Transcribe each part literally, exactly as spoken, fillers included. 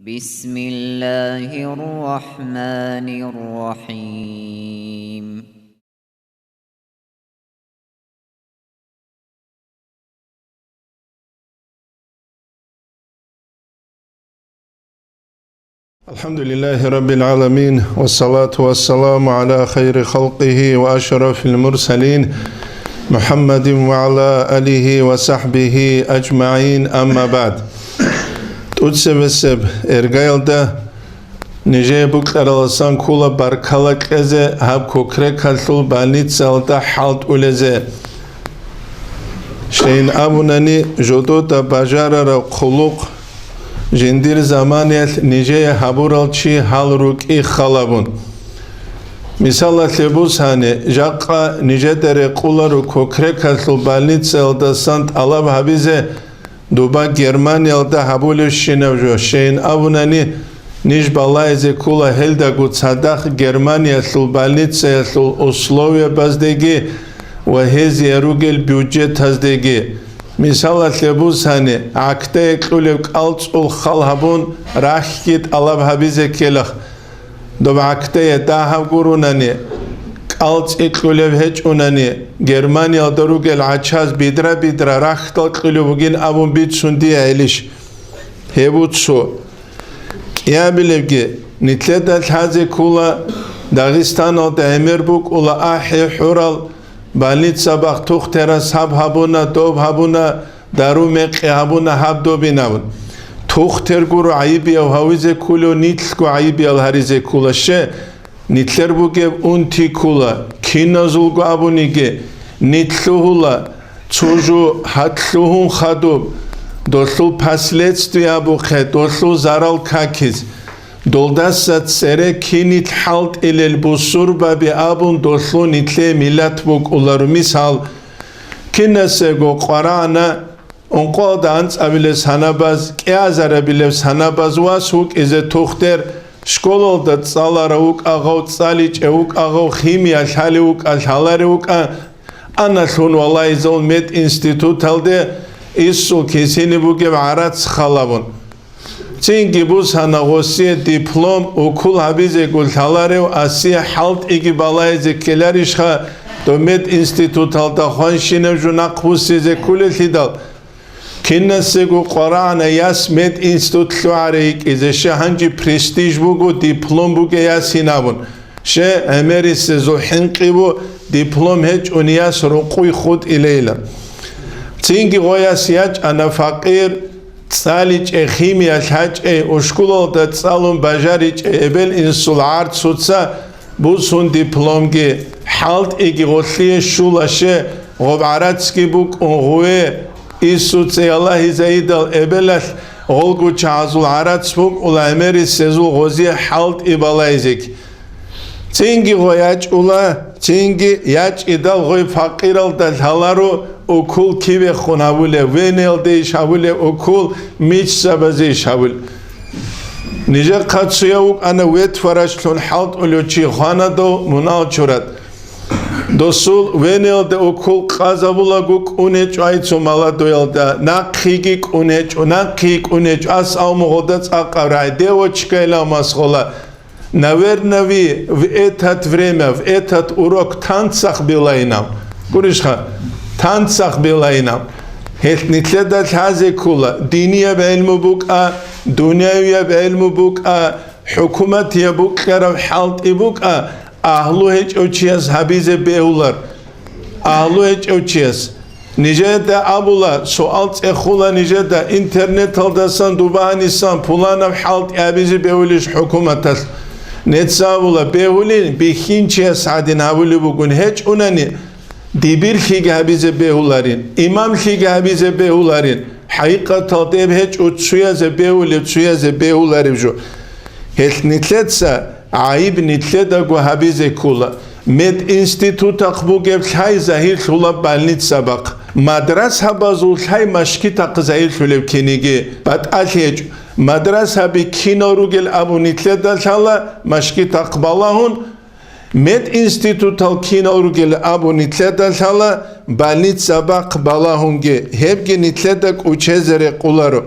بسم الله الرحمن الرحيم. الحمد لله رب العالمين، والصلاة والسلام على خير خلقه وأشرف المرسلين محمد وعلى آله وصحبه أجمعين، أما بعد. ТӀуцебесеб эргаялда нижее букьараласан ккола баркала кьезе гьаб Кокрекалъул больницаялда хӀалтӀулезе. Щайин абунани, жодода бажарараб хъулухъ жиндир заманаялъ нижее гьабурал чи гьал рукӀин халабун. Мисалалъе бусани, жакъа нижеда рекъоларо Кокрекалъул больницаялдасан тӀалаб гьабизе доба Германиялда гьабулебщинаб жо. Щайин абунани, ниж балагьизе ккола гьелдаго цадахъ Германиялъул больницаялъул условиябаздеги ва гьезие ругел бюджетаздеги. Мисалалъе бусани, гӀакдае кьулеб кӀалцӀул хал гьабун, рахьги тӀалаб гьабизе ккелахъ. Доб гӀакдае дагьаб гурунани, кӀалцӀи кьулеб гьечӀунани, Германиялда ругел гӀачаз бидра-бидра рахьдал кьулеб бугин абун бицун дие гӀелищ? Гьеб буцу. КӀиабилебги, нилъеда лъазе ккола, Дагъистаналда гӀемер букӀула ахӀи-хӀурал, больница бахъ тухтерас гьаб гьабуна, доб гьабуна, дару мекъи гьабуна, гьаб добин абун. Тухтер гуро гӀайибияв гьавизе кколев, нилъго гӀайибиял гьаризе ккола. Ще, нилъер бугеб унти ккола, киназулго абуниги, нилъ лъугьула, цо жо гьат лъугьун хадуб, долъул последствия абухъе, долъул зарал какиз. Долдаса цере кинил хӀалтӀилел бусурбаби абун долъул нилъее миллат букӀуларо. Мисал, кинасего къварагӀана ункъоялда анцӀабилеб санабаз, кӀиазарабилеб санабаз вас вукӀизе тухтер, школалда цӀаларав вукӀа гъав, цӀаличӀев вукӀа гъав, химия лъалев вукӀа, лъаларев вукӀа, аналъун валагьизавун мединституталде, инсул кисине бугеб гӀарац халабун. Цинги бусана гъосие диплом, укол гьабизего лъаларев, асие хӀалтӀиги балагьизе ккеларищха, доб мединституталда хванщинаб жо нахъ буссизе кколелъидал. Кинасего къварагӀана яс мединститут лъугӀарай йикӀизе, ще гьанже престиж буго, диплом бугей яс гьин абун. Ще гӀемерисезул хӀинкъи бу, диплом гьечӀони яс рукъуй хутӀилейилан. Цинги гъояс ячӀана факъир, цӀаличӀей, химия лъачӀей, ушкулалда цӀалун бажаричӀей эбел-инсул гӀарцуца бусун дипломги, хӀалтӀиги гъолъие щула, ще гъоб гӀарацги букӀун гъуве, инсуца ялагьизайидал эбелалъ гъолгучагӀазул гӀарац букӀула гӀемерисезул гъозие хӀалтӀи балайзеги. Цинги гъой ячӀула, цинги ячӀидал гъой факъиралда лъаларо укол кивехун гьавулев, венелде иш гьавулев укол, мичзабазе иш гьавулев. Нижехъа цояв вукӀана ветврачлъун хӀалтӀулев чи хванадав мунагьал чурад. Досул венелде укол къазабулаго кӀун гьечӀо айцо маладоялда, нахъиги кӀун гьечӀо, нахъи кӀун гьечӀо, ас авмугъалда цӀакъав рагӀи, девочкайилан масгъола. Наверно, вы в этот время, в этот урок танцах была инам. Гурищха, танцах была инам. Гьелъ нилъеда лъазе ккола, динияб гӀилму букӀа, дуниявияб гӀилму букӀа, хӀукуматияб букӀараб хӀалтӀи букӀа, агьлу гьечӀев чияс гьабизе бегьулар. Агьлу гьечӀев чияс. Нижеда абула, суал цӀехула нижеда, интернеталдасан дубанисан пуланаб хӀалтӀи абизе бегьулищ хӀукуматалъ? Неца абула, бегьулин, бихьинчияс гӀадин гьабулеб бугун, гьечӀунани, дибирлъиги гьабизе бегьуларин, имамлъиги гьабизе бегьуларин. ХӀакъикъатал деб гьечӀо цуязе бегьулеб, цуязе бегьулареб жо. Гьелъ нилъеца гӀайиб нилъедаго гьабизе ккола. Мединститутахъ бугеб лъай загьирлъула больницабахъ. Мадрасабазул лъай машгитахъ загьирлъулеб киниги батӀалъи гьечӀо. Мадрасаби кинал ругел абун нилъеда лъала машгитахъ балагьун, мединститутал кинал ругел абун нилъеда лъала больницабахъ балагьунги, гьебги нилъеда кӀучезе рекъоларо.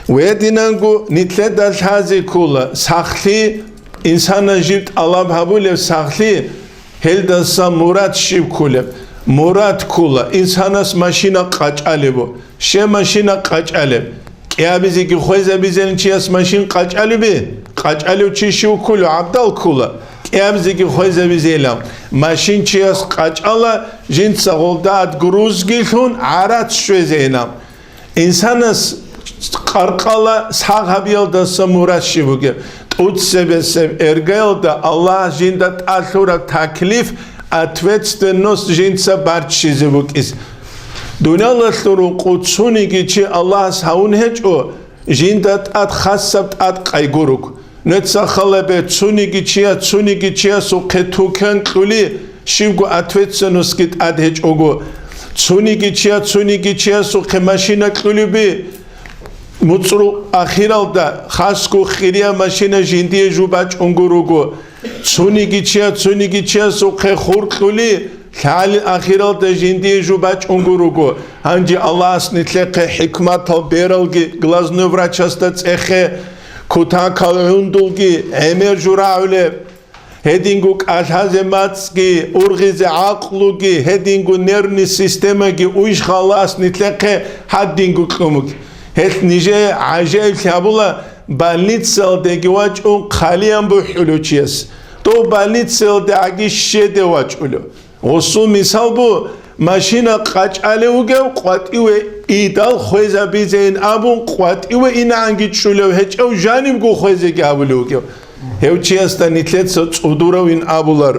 Гьединанго нилъеда лъазе ккола сахлъи, инсанас жиб тӀалаб гьабулеб сахлъи, гьелдаса мурад щиб кколеб? Мурад ккола, инсанас машина къачӀалеб буго. Щай машина къачӀалеб? КӀиабизеги хвезабизелин чияс машин къачӀалеби? КъачӀалев чи щив кколев? ГӀабдал ккола. КӀиабизеги хвезабизейилан. Машин чияс къачӀала, жинца гъолда тӀад грузги лъун гӀарац щвезейилан. Инсанас къаркъала сагъ гьабиялдаса мурад щиб бугеб? ТӀуцебесеб эргаялда Аллагьас жинда тӀад лъураб таклиф, ответственность жинца барччизе букӀизе. Дуниялалъул рукъу цониги чи Аллагьас гьавун гьечӀо, жинда тӀад хасаб тӀадкъай гуруг. Нуца халабе, цониги чияс, цониги чиясухъе тукан кьули, щибго ответственностьги тӀад гьечӀого. Цониги чияс, цониги чиясухъе машина кьулеби, муцӀру ахиралда хасго хирияб машина жиндие жо бачӀунго руго. Цониги чияс, цониги чиясухъе хур кьули, лъагӀалил ахиралда жиндие жо бачӀунго руго. Гьанже Аллагьас нилъехъе хӀикматал бералги, глазной врачасда цӀехе, кутакал гӀундулги, гӀемер жо рагӀулеб, гьединго кӀалъазе мацӀги, ургъизе гӀакълуги, гьединго нервный системаги уйшха Аллагьас нилъехъе гьадинго кьумуги. Гьелъ нижее гӀажаиблъи гьабула, больницаялдеги вачӀун хъалиян бухӀулев чияс. Дов больницаялде гӀаги щеде вачӀулев. Гъусул мисал бу, машина къачӀалев вугев, къватӀиве идал хвезабизейин абун, къватӀиве инагӀанги чӀулев гьечӀев, жанибго хвезеги гьабулев вугев. Гьев чиясда нилъеца цӀудуравин абулар,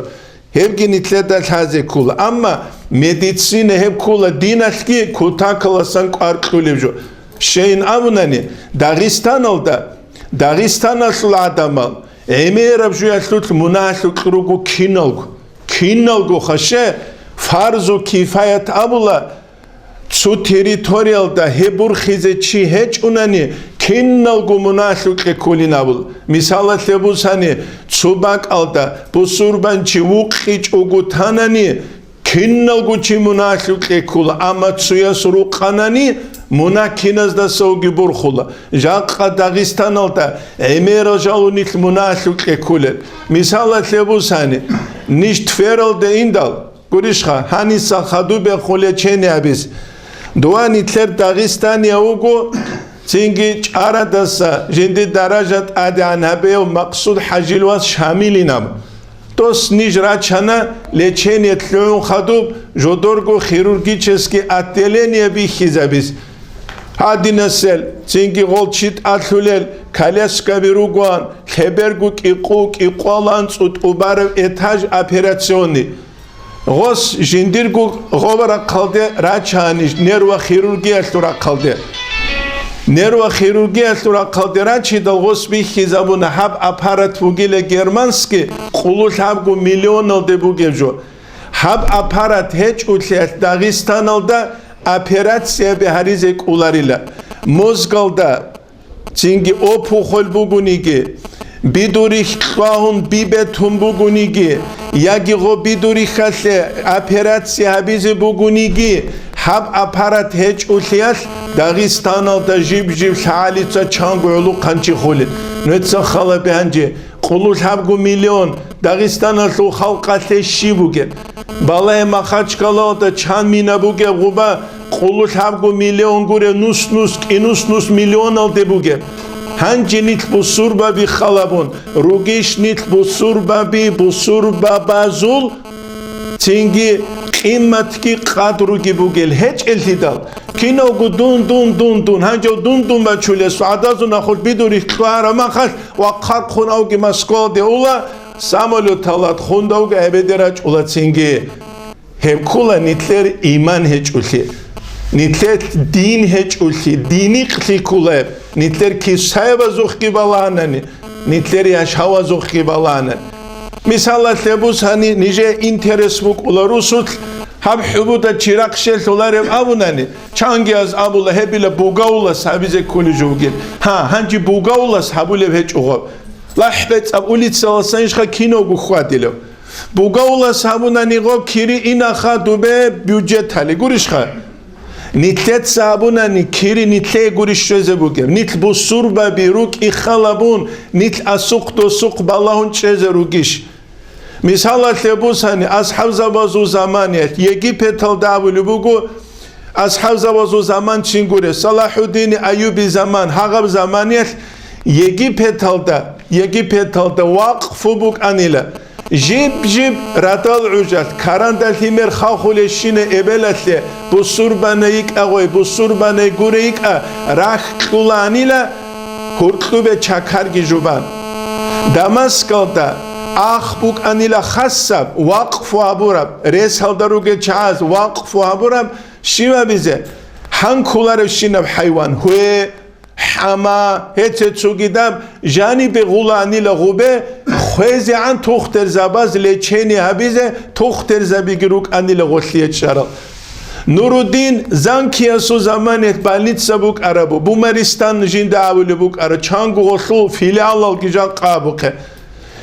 гьебги нилъеда лъазе ккола. Амма медицина гьеб ккола диналъги кутакаласан кӀвар кьулеб жо. Щайин абунани, Дагъистаналда, Дагъистаналъул гӀадамал гӀемераб жуялъулъ мунагьалъукь руго киналго. Киналго хаше фарзу кифаят абула, цо территориялда гьеб бурхизе чи гьечӀунани, киналго мунагьалъукье кколин абула. Мисалалъе бусани, цо бакӀалда бусурбанчи вукъичӀого танани, киналго чи мунагьалъукье ккола, амма цояс рукъанани, мунагь киназдасавги бурхула. Жакъа Дагъистаналда гӀемерал жалунилъ мунагьалъукье кколел. Мисалалъе бусани, ниж тфералда индал, гурищха, гьаниса хадубехун лечение гьабиз. Дова нилъер Дагъистанияв вуго, цинги чӀарадаса жинди даража тӀадегӀан гьабеяв Максуд ХӀажил вас Шамилинаб. Дос ниж рачана лечение лъугӀун хадуб жодорго хирургический отделение бихьизабиз. Гьадинасел, цинги гъол чи тӀалъулел, коляскаби ругоан, лъеберго кӀикъу, кӀикъвалан цӀутӀубараб этаж операционный. Гъос жиндирго гъоб рахъалде рачаанищ, нерва хирургиялъул рахъалде. Нерва хирургиялъул рахъалде рачидал гъос бихьизабуна гьаб аппарат бугила германский, къулу лъабго миллионалде бугеб жо. Гьаб аппарат гьечӀулъиялъ Дагъистаналда операцияби гьаризе кӀоларила. Мозгалда цинги опухоль бугониги, бидурихь кьвагьун бибетун бугониги, яги гъо бидурихьалъе операция гьабизе бугониги, гьаб аппарат гьечӀулъиялъ Дагъистаналда жиб-жиб лъагӀалица чанго гӀолохъанчи хулин. Нуца хала бегьанчи, къулу лъабго миллион Дагъистаналъул халкъалъе щиб бугеб? Балагье, Махачкалалда чан мина бугеб гъуба, къулу лъабго миллион гуреб, нус-нус, кӀинус-нус миллионалде бугеб. Гьанже нилъ бусурбаби халабун, ругищ нилъ бусурбаби, бусурбабазул цинги къиматги къадруги бугел гьечӀелъидал, киналго дун, дун, дун, дун, гьанжев дун, дун бачулес, гӀадазул нахул бидурихь кьвара махалъ ва хъархъун авги Москвалде ула, самолеталат хундавги гӀебеде рачӀула цинги. Гьеб ккула нилъер иман гьечӀулъи, нилъер дин гьечӀулъи, диникълъи ккула гьеб, нилъер кисаябазухъги балагьанани, нилъер яшавазухъги балагьанани. Мисалалъе бусани, нижее интерес букӀула русулъ гьаб хӀубуда чирахъ щелъуларев абунани, чангияз абула гьебила бугавулас гьабизе кколеб жо бугин. Гьа, гьанже бугавулас гьабулеб гьечӀо гъаб. ЛахӀбецӀаб улицаласан ишха кинавго хьвадилев. Бугавулас гьабунани гъо кири инаха дубе бюджетали, гурищха? Нилъеца абунани, кири нилъее гури щвезе бугеб. Нилъ бусурбаби рукӀи халабун, нилъ асухъ-досухъ балагьун чӀезе ругищ? Мисалалъе бусани, асхӀабзабазул заманиялъ Египеталда абулеб буго, асхӀабзабазул заман чин гуре, Салахьуддини Аюби заман, гьагъаб заманиялъ Египеталда, Египеталда вакъфу букӀанила. Жиб-жиб радал гӀужалъ, каранда лъимер хахулещина эбелалъе, бусурбанай йикӀа гъой, бусурбанай гуре йикӀа, рахь кьуланила, гьуркьубе чакарги жубан. Дамаскалда ах букӀанила хасаб, вакъфу гьабураб, ресалда ругел чагӀаз вакъфу гьабураб, щивабизе? Гьан кколаревщинаб хӀайван, гьве, хӀама, гьеце цогидаб жанибе гъуланила гъубе, хвезегӀан тухтерзабаз лечение гьабизе тухтерзабиги рукӀанила гъолъие чӀарал. Нуруддин Занкиясул заманиялъ больница букӀарабу, Бумаристан жинда абулеб букӀара, чанго гъолъул филиалалги жакъа абухъе.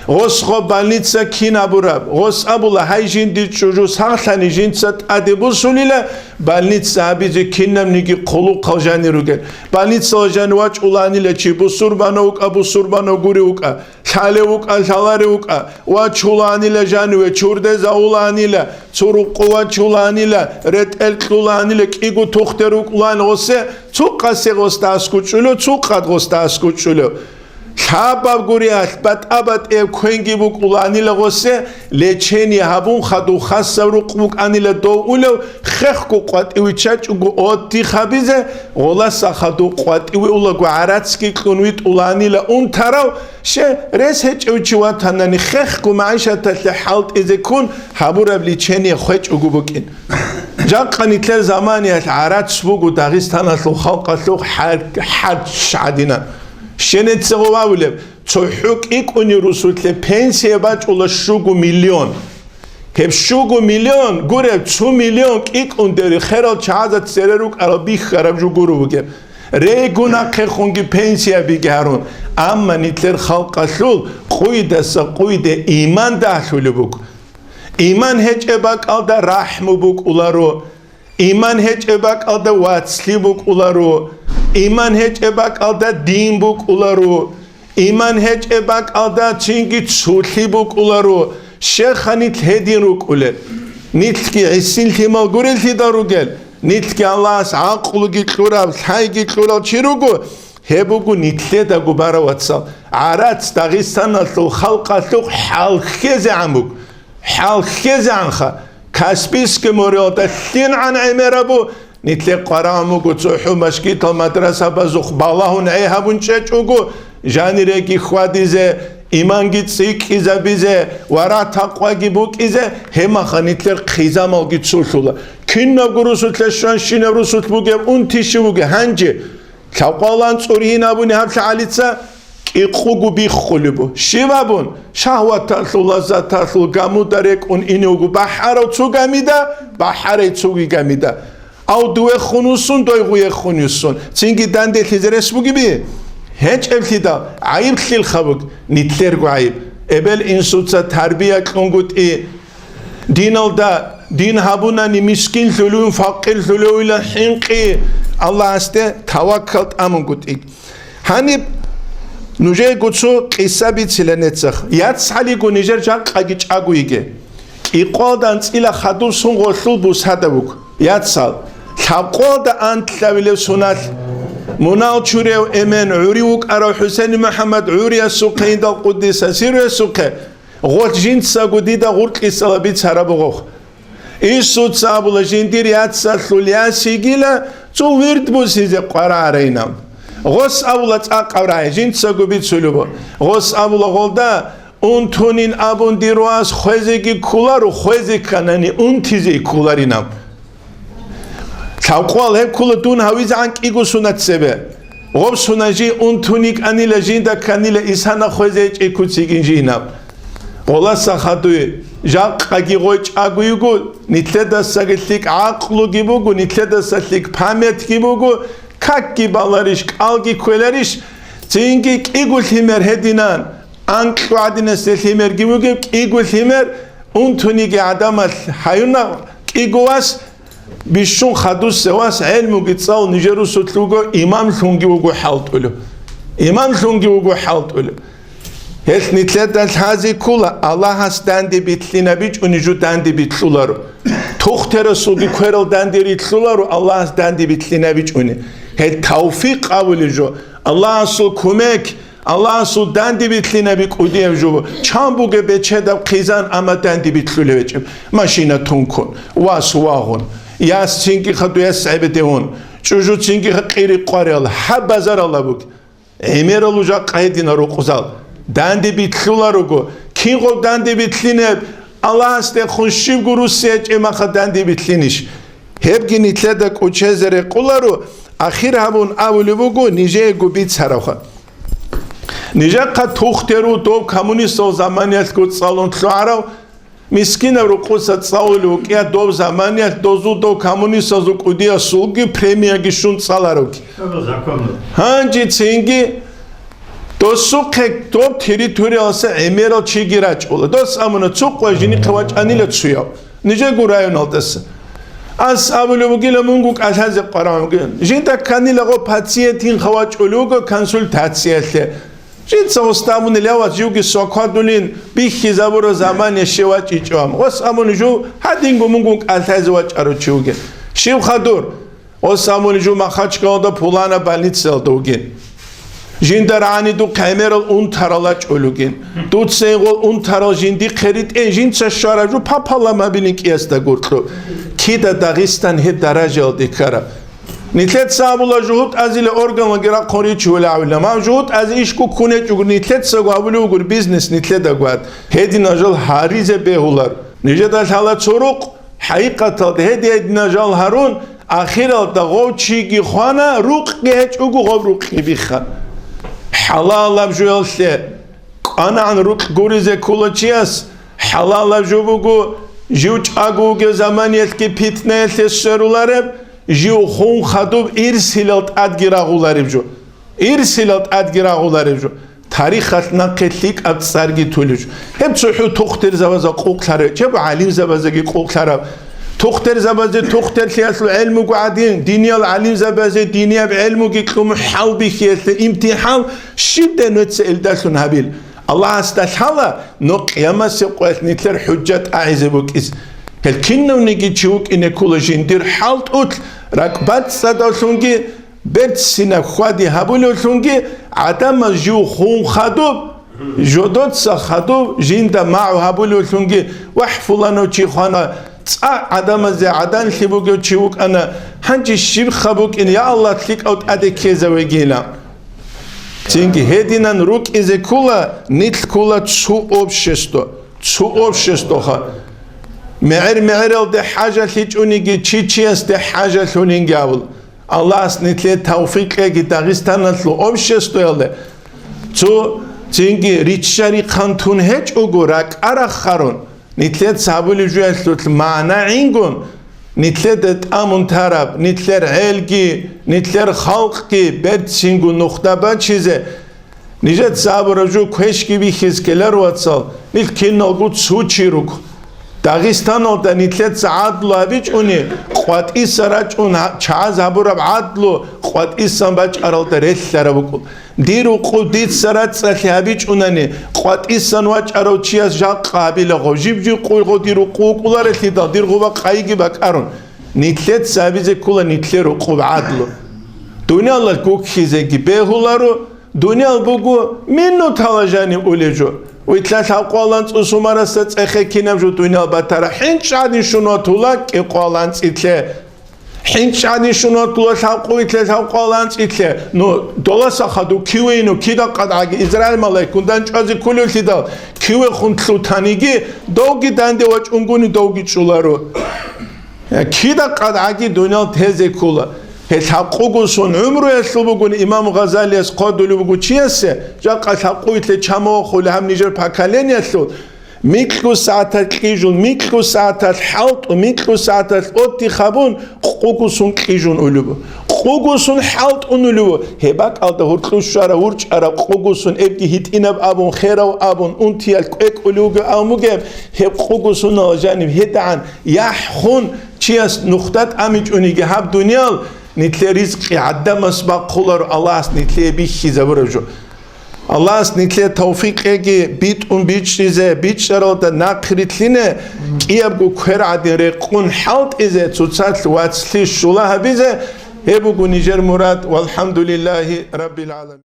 Гъос гъо больница кин абураб, гъос абула, гьай жинди чӀужу сагълъани жинца тӀаде бусулила, больница гьабизе кинабниги хъулухъал жани ругел. Больницала жани вачӀуланила чи, бусурбанав вукӀа, бусурбанав гури вукӀа, лъалев вукӀа, лъаларев вукӀа, вачуланила жаниве, чурдезауланила, цо рукъу вачуланила, ретӀел кьуланила, кӀиго тухтер рукӀулан гъосе, цо къасе гъосда аскучӀулев, цо къад гъосда аскучӀулев. Лъабаб гуриялъ батӀа-батӀияб квенги букӀуланила гъосе, лечение гьабун хадув хасав рукъ букӀанила дов улев, хехго къватӀивичачӀого отдих гьабизе, гъоласа хадув къватӀиве улаго гӀарацги кьун витӀуланила унтарав, ще рес гьечӀев чи ватанани хехго магӀишаталъе хӀалтӀизе ккун гьабураб лечение хвечӀого букӀин. Жакъа нилъер заманиялъ гӀарац буго Дагъистаналъул халкъалъухъ хӀар-, хӀарч гӀадинан. Щенеццего вавулеб, цохӀо кӀикӀунев русулъе пенсия бачӀула щуго миллион. Гьеб щуго миллион, гуреб, цо миллион кӀикӀун дери херал чагӀазда цере рукӀарал бихьараб жо гуро бугеб. Регун нахъехунги пенсиябиги гьарун. Амма нилъер халкъалъул къуйдаса къуйде иман дагьлъулеб буго. Иман гьечӀеб бакӀалда рахӀму букӀуларо. Иман гьечӀеб бакӀалда вацлъи букӀуларо, иман гьечӀеб бакӀалда дин букӀуларо, иман гьечӀеб бакӀалда цинги цулъи букӀуларо, щеха нилъ гьедин рукӀулел. Нилъги гӀисин лъимал гуреллъидал ругел, нилъги Аллагьас гӀакълуги кьурав, лъайги кьурал чи руго, гьеб буго нилъедаго барав вацал, гӀарац Дагъистаналъул халкъалъухъ хӀалхьезегӀан буго. ХӀалхьезегӀанха, Каспийское мореялда лъингӀан гӀемерабу, нилъер къварагӀун буго цохӀо машгитал мадрасабазухъ балагьун гӀей гьабун чӀечӀого, жаниреги хьвадизе, иманги цӀикӀкӀизабизе ва рагӀ-такъваги букӀизе, гьебмаха нилъер хъизамалги цолъула. Кинабго русулъе щван щинаб русулъ бугеб унти щив вугев гьанже? Лъабкъоялда анцӀурин абуни гьаб лъагӀалица кӀикъуго биххулеб бу. Щиб абун? Шагьваталъул лаззаталъул гамуда рекӀун иневго бахӀарав цо гамида, бахӀарай цоги гамида. Ав дуехун вуссун, дой гъуехун юссун. Цинги данделъизе рес бугеби? ГьечӀеблъидал гӀайиблъилха буг, нилъерго гӀайиб. Эбел-инсуца тарбия кьунгутӀи, диналда дин гьабунани мискинлъулевин, факъирлъулевила хӀинкъи, Аллагьасде таваккал тӀамунгутӀи. Гьаниб нужеего цо къиса бицила нецах. ЯцгӀалиго нижер жакъаги чӀаго йиге. КӀикъвалда анцӀила хадуб сун гъолъул бусада вуг. Яцал. Лъабкъвалда антлъавилев суналъ. Мунал чурев эмен гӀури вукӀарав ХӀусейн МухӀаммад гӀуриясухъе, индал къуддиса сирруясухъе. Гъолъ жинцаго дида гъуркьисала бицараб бугъохъ. Инсуца абула, жиндир яцалъул яс йигила, цо вирд бусизе къварарайна. Гъос абула, цӀакъав рагӀи, жинцаго бицулеб. Гъос абула, гъолда, унтунин абун дир вас хвезеги кколаро, хвезе кканани унтизе кколарина. Лъабкъвал гьеб ккола дун гьавизегӀан кӀиго сунат цебе. Гъоб сунажи унтуни кӀанила жинда кканила исана хвезе гьечӀей куцигин жинаб. Гъоласа хадуй, жакъаги гъой чӀаго йиго, нилъедасаги лъикӀ гӀакълуги буго, нилъедаса лъикӀ памятги буго, какги баларищ, кӀалги кквеларищ, цинги кӀиго лъимер гьединан, анкьу гӀадинасде лъимерги бугеб, кӀиго лъимер унтуниги гӀадамал гьаюна кӀиго вас, Бищун хадусе вас гӀелмуги цӀал нижер русулъ вуго, имамлъунги вуго хӀалтӀулев. Имамлъунги вуго хӀалтӀулев. Гьелъ нилъеда лъазе ккола, Аллагьас данде битлъинабичӀуни жо данде битлъуларо. Тухтерасулги кверал данде рилълъуларо, Аллагьас данде битлъинабичӀуни. Гьел тавфикъ абулеб жо, Аллагьасул кумек, Аллагьасул данде битлъинаби кӀудияб жо, чан бугеб бечедаб хъизан, амма данде битлъулев гьечӀеб, машина тункун, вас вагъун, яс цинги хадуяс гӀебедевун, чӀужу цинги кьири къварел, гьаб базаралда буг. ГӀемерал жакъа гьедина рукъузал. Данде битлъуларого, кинго данде битлъинеб, Аллагьасдехун щибго руссия гьечӀеб маха данде битлъинищ? Гьебги нилъеда кӀочезе рекъоларо, ахир гьабун абулеб буго нижеего бицарабха. Нижехъа тухтеру дов коммунистал заманиялъго цӀалун лъугӀарав, мискинаб рукъуса цӀалулев вукӀият дов заманиялъ дозул дов коммунистазул кӀудиясулги премияги щун цӀаларавги. Гьанже цинги досухъе доб территорияласа гӀемерал чиги рачӀула. Дос амуна цо къвай жинихъе вачӀанила цуяв. Нижего районалдаса. Ас абулеб бугила мунго кӀалъазе къваран вугин. Жинда кканила гъо пациент гьинха вачӀулев вуго консультациялъе. Жинца устамунил явас живги соквадулин бихьизабура заман яше вачӀичӀо ам. Ос амун жу гьадинго мунго кӀалъазе вачӀарав чи вугин. Щив хадур? Ос амун жу Махачкалада пулана больницаялда вугин. Жинда рагӀани духъ гӀемерал унтарал рачӀулугин. Дуца игъол унтарал жиндихъе ритӀен жинца щвараб жу папала мабилин кӀиясда гуркьу. Кида Дагъистан гьеб даражаялде ккараб? Нилъеца абула жугьутӀазила органлаги рахъун ричулавила. Мав жугьутӀазе ишку ккунечӀого нилъецаго абулев вугур бизнес нилъеда гвад. Гьединал жал гьаризе бегьулар. Нижеда лъала цо рукъ, хӀакъикъаталда гьединал жал гьарун, ахиралда гъов чиги хвана, рукъги гьечӀого гъов рукъги биха. ХӀалалаб жуялъе кӀванагӀан рукъ гуризе ккола чияс, хӀалалаб жо буго, жив чӀаго вугев заманиялъги питнаялъе сверулареб, жив хун хадуб ирсилал тӀадги рагъулареб жо. Ирсилал тӀадги рагъулареб жо. Тарихалъ нахъе лъикӀаб цӀарги тулеб жо. Гьеб цохӀо тухтерзабазда къукълъараб, гьеб гӀалимзабаздаги къукълъараб. Тухтерзабазе тухтерлъиялъул гӀелмуго гӀадин, диниял гӀалимзабазе динияб гӀелмуги кьун хӀалбихьиялъе имтихӀан щибдай нуца илдалъун гьабил? Аллагьасда лъала, но къиямасеб къоялъ нилъер хӀужжат агӀизе букӀизе. Гьел кинавниги чи вукӀине ккола жиндир хӀалтӀулъ, ракӀбацӀцӀадавлъунги, берцинаб хьвади гьабулевлъунги, гӀадамаз жив хун хадуб, жодоца хадуб, жинда магӀу гьабулевлъунги, вахӀ, фуланав чи хвана, цӀакъ гӀадамазе гӀаданлъи бугев чи вукӀана, гьанже щибха букӀин, я Аллагь, лъикӀав тӀаде ккезавегила. Цинги гьединан рукӀизе ккола, нилъ ккола цо общество, цо обществоха. МегӀер-мегӀералде хӀажалъичӀониги чи чиясде хӀажалъулинги абула. Аллагьас нилъее тавфикъ кьеги Дагъистаналъул обществоялде цо цинги ричча-рихъан тун гьечӀого ракӀа рахарун, нилъеца гьабулеб жуялъулъ магӀна гӀингун, нилъеда тӀамун тараб, нилъер гӀелги, нилъер халкъги берцинго нухда бачизе, нижеца абураб жо квешги бихьиз ккелар, вацал, нилъ киналго цо чи руго. Дагъистаналда нилъеца гӀадлу гьабичӀони, къватӀиса рачӀун гьа-, чагӀаз гьабураб гӀадлу къватӀисан бачӀаралда релълъараб букӀу. Дир рукъу дица рацӀцӀалъи гьабичӀунани, къватӀисан вачӀарав чияс жакъа гьабила гъо. Жиб-жиб къуйгъо дир рукъу вукӀуларелъидал, дир гъуба къайги бакӀарун. Нилъеца абизе ккола нилъер рукъуб гӀадлу. Дуниялалъ гуккизеги бегьуларо, дуниял буго минутала жанив улеб жо. Вилълъа лъабкъоялда анцӀу сумарасда цӀехе кинаб жо дуниял батара. ХӀинчӀ гӀадин щун ватула кӀикъоялда анцӀилъе. ХӀинчӀ гӀадин щун ватула лъабкъо вилълъа лъабкъоялда анцӀилъе. Ну, доласа хадуб кивейну, кида къадгӀаги Израил малаикун данчӀвазе кколевлъидал, кивехун лъутаниги, довги данде вачӀунгуни довги чӀоларо. Кида къадгӀаги дуниял тезе ккола. Гьел лъабкъогусун гӀумруялъул бугун имам Гъазалияс хъвадулев буго чиясе, жакъа лъабкъуйлъе чамавахъули гьаб нижер поколениялъул, микьу сагӀаталъ кьижун, микьу сагӀаталъ хӀалтӀу, микьу сагӀаталъ отдих гьабун, къугусун кьижун улеб. Къугусун хӀалтӀунулев, гьеб бакӀалда гьуркьу щварав, урчӀарав къугусун, эбги гьитӀинаб абун, херав абун, унтиял кӀвекӀулевги абун бугеб, гьеб къугусунал жаниб гьедагӀан яхӀ хун, чияс нухда тӀамичӀониги гьаб дуниял, нилъер ризкъи гӀадамас бахъуларо, Аллагьас нилъее бихьизабураб жо. Аллагьас нилъее тавфикъ кьеги битӀун бичӀчӀизе, бичӀчӀаралда нахърилълъине, кӀиябго квер гӀадин рекъун хӀалтӀизе, цоцалъ вацлъи щула гьабизе, гьеб буго нижер мурад. Валхамдулиллагьи раббил гӀаламин.